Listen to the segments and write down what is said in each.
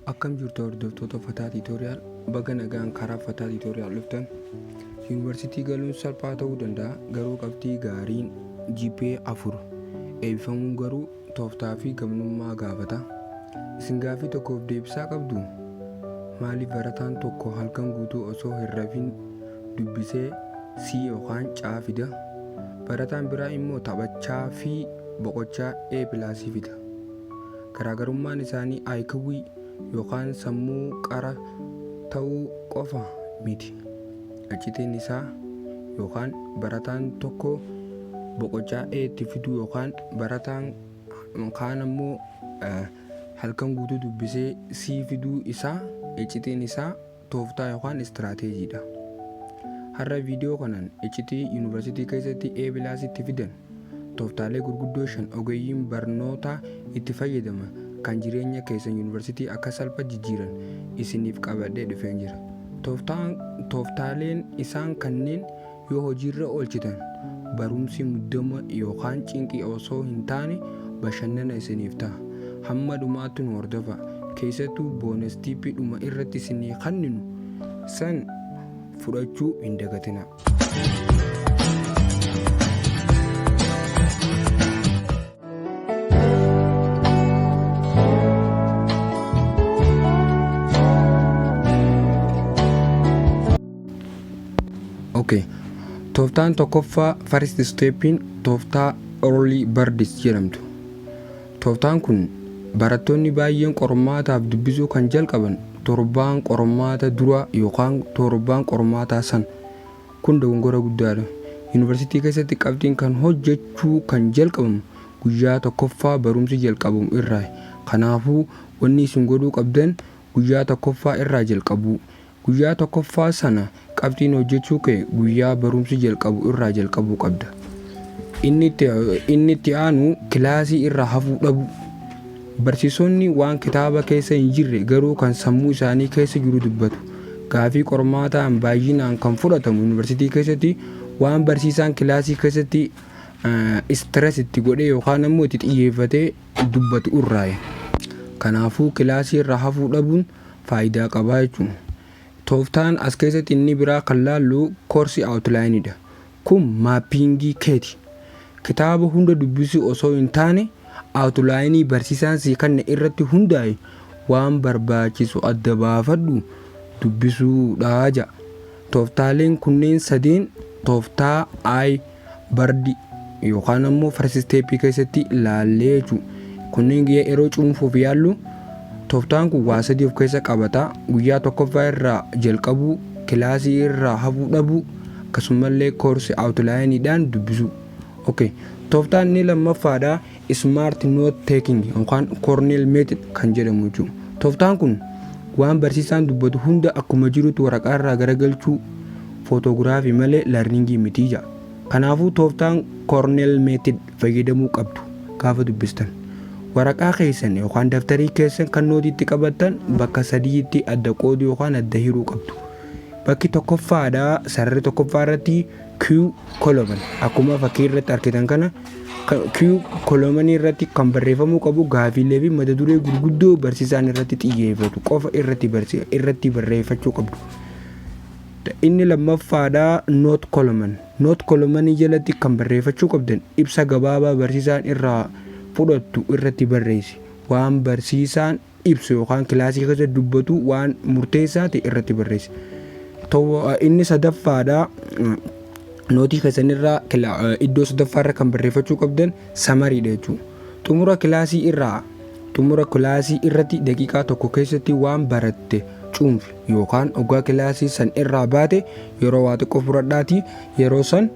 Akkam jirtu hordoftoota Fataa Tutorial? Baga nagaan karaa Fataa Tutorial dhuftan. Yuunivarsiitii galuun salphaa ta'uu danda'a, garuu qabxii gaariin GPA 4 eebbifamuun garuu tooftaa fi gamnummaa gaafata. Isin gaaffii tokkoof deebisaa qabdu? Maaliif barataan tokko halkan guutuu osoo hin rafin dubbisee C yookaan C fida? Barataan biraa immoo taphachaa fi boqochaa A plus fida. Garaagarummaan isaanii IQ yookaan sammuu qara ta'uu qofa miti. Iccitiin isaa yookaan barataan tokko boqochaa A itti fiduu yookaan barataan kaan ammoo halkan guutuu dubbisee C fiduu isaa, iccitiin isaa tooftaa yookaan istiraateejiidha. Har'a viidiyoo kanaan iccitii yuunivarsiitii keessatti A plus itti fidan, tooftaalee gurguddoo shan ogeeyyiin barnootaa itti fayyadaman kan jireenya keessan yuunivarsiitii akka salpha jijjiiran isiniif qabadhee dhufeen jira. Tooftaaleen isaan kanneen yoo hojiirra oolchitan barumsi muddama yookaan cinqii osoo hin taane bashannana isiniif ta'a. Hamma dhumaatti nu hordofaa. Keessattuu bonus tip dhuma irratti isinii kenninu san fudhachuu hin dagatinaa. Okay. Tooftaan tokkoffaa, first stepiin, tooftaa early birds jedhamtu. Tooftaan kun barattoonni baay'een qormaataaf dubbisuu kan jalqaban torbaan qormaata dura yookaan torbaan qormaataa san. Kun dogongora guddaadha. Yuunivarsiitii keessatti qabxiin kan hojjechuu kan jalqabamu guyyaa tokkoffaa barumsi jalqabamu irraa. Kanaafuu wanni isin godhuu qabdan guyyaa tokkoffaa irraa jalqabuu. Guyyaa tokkoffaa sana qabxiin hojjechuu kee guyyaa barumsi jalqabu irraa jalqabuu qabda. Inni itti aanu kilaasii irraa hafuu dhabuu. Barsiisonni waan kitaaba keessa hin jirre garuu kan sammuu isaanii keessa jiru dubbatu. Gaafii qormaataan baay'inaan kan fudhatamu yuunivarsiitii keessatti waan barsiisaan kilaasii keessatti stress itti godhee yookaan ammoo itti xiyyeeffatee dubbatu irraayi. Kanaafuu kilaasii irraa hafuu dhabuun faayidaa qabaa jechuudha. Tooftaan as keessatti inni biraa kan laallu course outlineidha. Kun mapping keeti. Kitaaba hunda dubbisuu osoo hin taane outline barsiisaan sii kenne irratti hundaa'e waan barbaachisu adda baafadhu dubbisuudha ja'a. Tooftaaleen kunneen sadeen tooftaa early bird yookaan ammoo first step keessatti laallee jechuudha. Kunneen yeroo cuunfuuf yaallu tooftaan kun waa sadii of keessa qabata. Guyyaa tokkoffaa irraa jalqabuu, kilaasii irraa hafuu dhabuu, akkasumallee course outlineidhaan dubbisuu. Okay. Tooftaan inni lammaffaadha smart note taking yookaan Cornell method kan jedhamu jechuudha. Tooftaan kun waan barsiisaan dubbatu hunda akkuma jirutti waraqaa irraa garagalchuu photography malee learning miti jedha. Kanaafuu tooftaan Cornell method fayyadamuu qabdu gaafa dubbistan. Waraqaa keessan yookaan daftarii keessan kan nootiitti qabattan bakka sadiitti adda qooduu yookaan adda hiruu qabdu. Bakki tokkoffaadha, sararri tokkoffaa irratti Q column, akkuma fakkii irratti argitan kana, Q column irratti kan barreeffamuu qabu gaafiilee fi mata duree gurguddoo barsiisaan irratti xiyyeeffatu qofa irratti barreeffachuu qabdu. Inni lammaffaadha note column. Note column jalatti kan barreeffachuu qabdan ibsa gabaabaa barsiisaan irraa fudhattu irratti barreessi. Waan barsiisaan ibsu yookaan kilaasii keessatti dubbatu waan murteessaa ta'e irratti barreessi. Inni sadaffaadha, nootii keessanirraa iddoo sadaffaarra kan barreeffachuu qabdan summarydha jechuudha. Xumura kilaasii irratti daqiiqaa tokko keessatti waan baratte cuunfi yookaan oggaa kilaasii san irraa baate yeroo waa xiqqoo fudhadhaatii yeroo san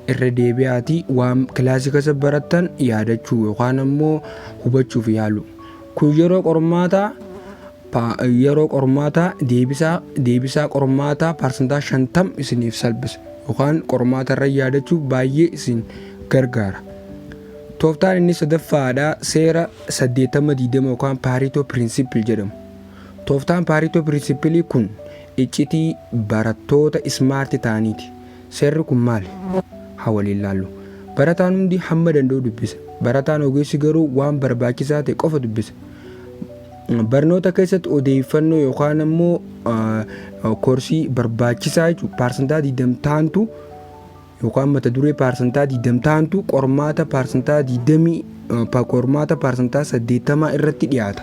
irra deebi'aatii waan kilaasii keessa barattan yaadachuu yookaan ammoo hubachuuf yaalu. Kun yeroo qormaataa deebisaa qormaataa 50% isiniif salphisa yookaan qormaata irra yaadachuuf baay'ee isin gargaara. Tooftaan inni sadaffaadha seera 80/20 yookaan Pareto principle jedhamu. Tooftaan Pareto principle kun iccitii barattoota smart ta'aniiti. Seerri kun maali? Haa waliin laallu. Barataan hundi hamma danda'u dubbisa. Barataan ogeessi garuu waan barbaachisaa ta'e qofa dubbisa. Barnoota keessatti odeeffannoo yookaan ammoo koorsii barbaachisaa jechuudha. Paarsantaa 20 ta'antu yookaan mata duree paarsantaa 20 ta'antu qormaata paarsantaa 20, qormaata paarsantaa 80 irratti dhiyaata.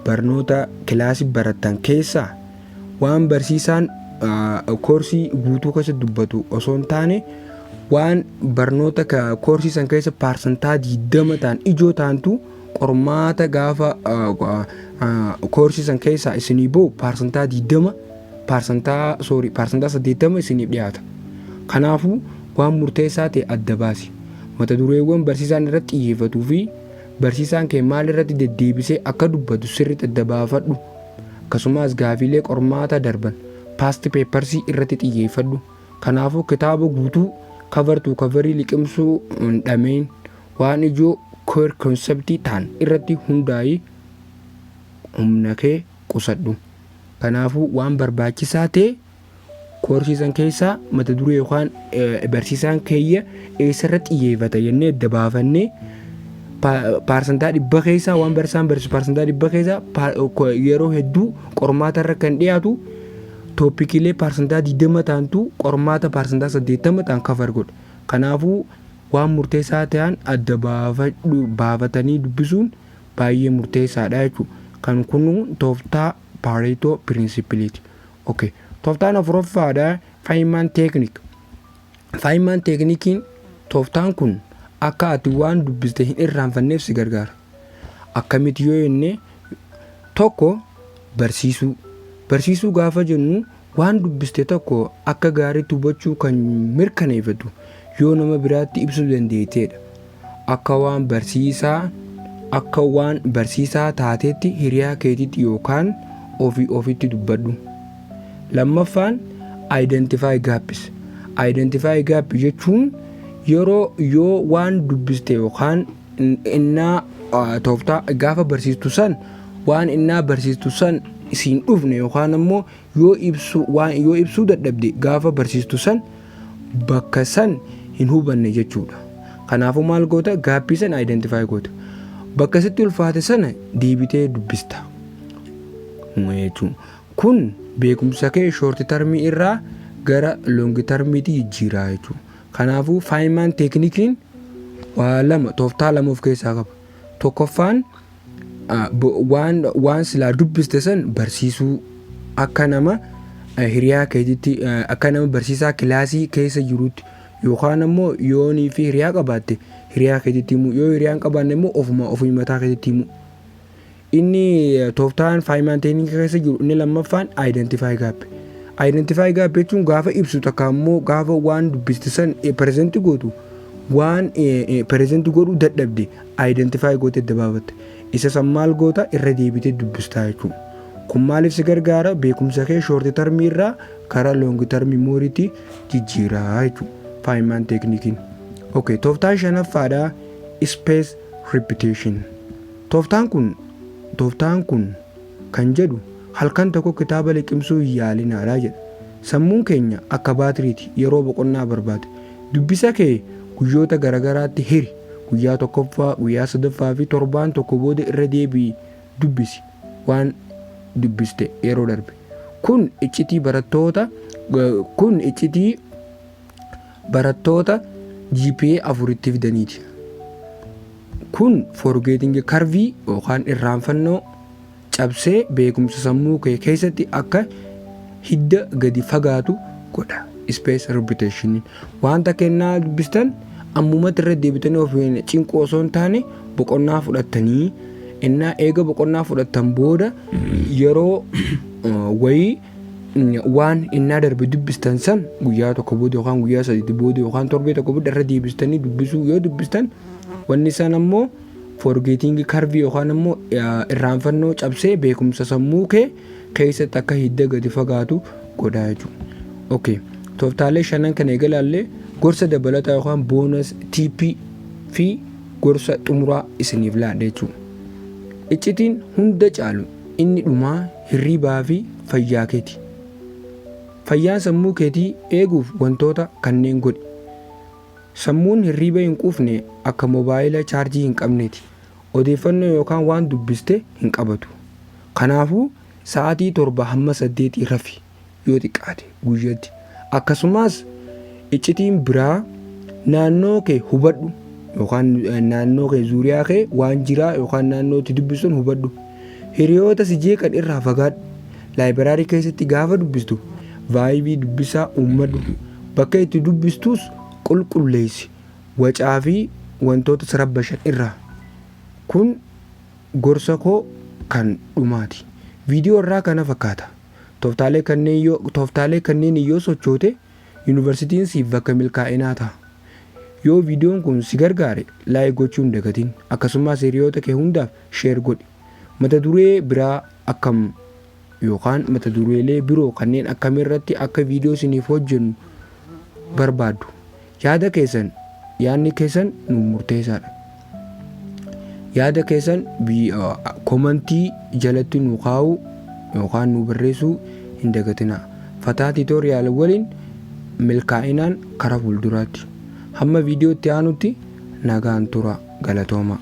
Barnoota kilaasii barattan keessaa waan barsiisaan koorsii guutuu keessatti dubbatu osoo hin taane, waan barnoota koorsii san keessa paarsantaa 20 ta'an ijoo ta'antu qormaata gaafa koorsii san keessaa isinii bahu paarsantaa 20, paarsantaa, sorry, paarsantaa 80 isiniif dhiyaata. Kanaafuu waan murteessaa ta'e adda baasi. Mata dureewwan barsiisaan irratti xiyyeeffatuu fi barsiisaan kee maal irratti deddeebisee akka dubbatu sirriitti adda baafadhu. Akkasumas gaafiilee qormaata darban, past papersii irratti xiyyeeffadhu. Kanaafuu kitaaba guutuu cover to coverii liqimsuu hin dhameen, waan ijoo core conceptii ta'an irratti hundaa'ii humna kee qusadhu. Kanaafuu waan barbaachisaa ta'e koorsii san keessaa mata duree yookaan barsiisaan keeyya eessarratti xiyyeeffata jennee adda baafannee, paarsantaa 100 keessaa, waan barsiisaan barsiisu paarsantaa 100 keessaa yeroo hedduu qormaata irra kan dhiyaatu topiciilee paarsantaa 20 ta'antu qormaata paarsantaa 80 ta'an cover godha. Kanaafuu waan murteessaa ta'an adda baafatanii dubbisuun baay'ee murteessaadha jechuudha. Kan kun tooftaa Pareto principleiiti. Okay. Tooftaan afuraffaadha, Feynman technique. Feynman techniqueiin tooftaan kun akka ati waan dubbiste hin irraanfanneef si gargaara. Akkamitti yoo jenne, tokko, barsiisuu. Barsiisuu gaafa jennu, waan dubbiste tokko akka gaariitti hubachuu kan mirkaneeffatu yoo nama biraatti ibsuu dandeetteedha. Akka waan barsiisaa taateetti hiriyaa keetitti yookaan ofii ofitti dubbadhu. Lammaffaan, identify gaps. Identify gap jechuun yeroo yoo waan dubbiste yookaan innaa tooftaa gaafa barsiistu san, waan innaa barsiistu san siin dhufne yookaan ammoo yoo ibsu, waan yoo ibsuu dadhabde gaafa barsiistu san, bakka san hin hubanne jechuudha. Kanaafuu maal goota? Gapii san identify goota. Bakka sitti ulfaate sana deebitee dubbista. Jechuun kun beekumsa kee short termii irraa gara long termiitti jijjiiraa jechuudha. Kanaafuu Feynman techniqueiin waa lama, tooftaa lama of keessaa qaba. Tokkoffaan, waan silaa dubbiste san barsiisuu, akka nama hiriyaa keetitti, akka nama barsiisaa kilaasii keessa jirutti, yookaan ammoo yoonii fi hiriyaa qabaatte hiriyaa keetitti himuu, yoo hiriyaa hin qabaanne immoo ofuma ofii mataa keetitti himuu. Inni tooftaan Feynman technique keessa jiru inni lammaffaan identify gap. Identify gap jechuun gaafa ibsu takka ammoo gaafa waan dubbiste san present gootu, waan present godhuu dadhabde identify goote adda baafatte. Isa san maal goota? Irra deebitee dubbistaa jechuudha. Kun maaliif si gargaara? Beekumsa kee short termii irraa karaa long term memoryitti jijjiiraa jechuudha. Feynman techniqueiin. Okay, tooftaan shanaffaadha, space repetition. Tooftaan kun kan jedhu halkan tokko kitaaba liqimsuu hin yaalinaadha jedha. Sammuun keenya akka baatiriiti, yeroo boqonnaa barbaada. Dubbisa kee guyyoota garagaraatti hiri. Guyyaa tokkoffaa, guyyaa sadaffaa fi torbaan tokko booda irra deebi'i dubbisi waan dubbiste yeroo darbe. Kun iccitii barattoota GPA 4tti fidaniiti. Kun forgetting curveii yookaan irraanfannoo cabsee beekumsa sammuu kee keessatti akka hidda gadi fagaatu godha. Space repetition, wanta kennaa dubbistan ammumatti irra deebitanii of cinquu osoo hin taane, boqonnaa fudhattanii, innaa eega boqonnaa fudhattan booda yeroo wayii waan innaa darbe dubbistan san guyyaa tokko booda yookaan guyyaa 3 booda yookaan torbee tokko booda irra deebistanii dubbisuu yoo dubbistan, wanni san ammoo forgetting curveii yookaan ammoo irraanfannoo cabsee beekumsa sammuu kee keessatti akka hidda gadi fagaatu godha jechuudha. Okay. Tooftaalee shanan kana eegalaallee gorsa dabalataa yookaan bonus tipii fi gorsa xumuraa isiniif laadha jechuudha. Iccitiin hunda caalu inni dhumaa hirribaa fi fayyaa keeti. Fayyaan sammuu keetii eeguuf wantoota kanneen godhi. Sammuun hirriba hin quufne akka moobaayila chaarjii hin qabneeti. odeeffannoo yookaan waan dubbiste hin qabatu. Kanaafuu sa'aatii 7 hamma 8 rafi yoo xiqqaate guyyatti. Akkasumas iccitiin biraa, naannoo kee hubadhu yookaan naannoo kee, zuuriyaa kee waan jiraa yookaan naannoo itti dubbisuun hubadhu. Hiriyoota si jeeqan irraa fagaadhu. Library keessatti gaafa dubbistu vibe dubbisaa uummadhu. Bakka itti dubbistus qulqulleessi. Wacaa fi wantoota si rabbashan irraa. Kun gorsa koo kan dhumaati. Viidiyoo irraa kana fakkaata. Tooftaalee kanneen yoo sochoote, yuunivarsiitiin siif bakka milkaa'inaa ta'a. Yoo viidiyoon kun si gargaare, like gochuu hin dagatin. Akkasumas hiriyoota kee hundaaf share godhi. Mata duree biraa akkam yookaan mata dureelee biroo kanneen akkamirratti akka viidiyoo isiniif hojjennu barbaaddu? Yaada keessan, yaadni keessan nu murteessaadha. Yaada keessan comment jalatti nu kaa'uu yookaan nu barreessuu hin dagatinaa. Fataa Tutorial waliin milkaa'inaan karaa fuulduraatti. Hamma viidiyoo itti aanutti nagaan tura, galatooma.